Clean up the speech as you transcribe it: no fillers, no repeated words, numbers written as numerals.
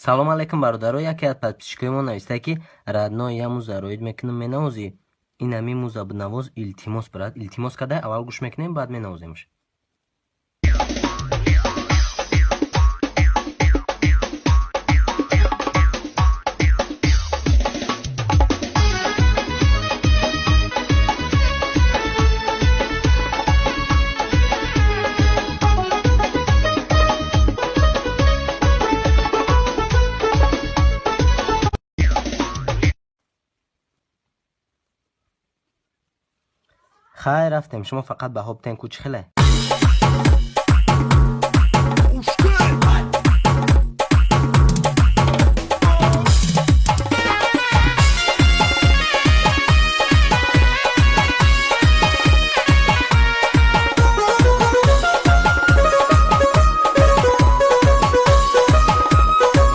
Салом алейкум, бародаро. Яке аз подписчикои мо нависта, ки родной, я муза роид мекунам, менавозӣ? Ин ҳамин муза бинавоз, илтимос, брат, илтимос карда. Аввал гӯш мекунем, баъд менавоземш. Хайр, рафтем. Шумо фақат баҳо битен, ку чӣ хеле.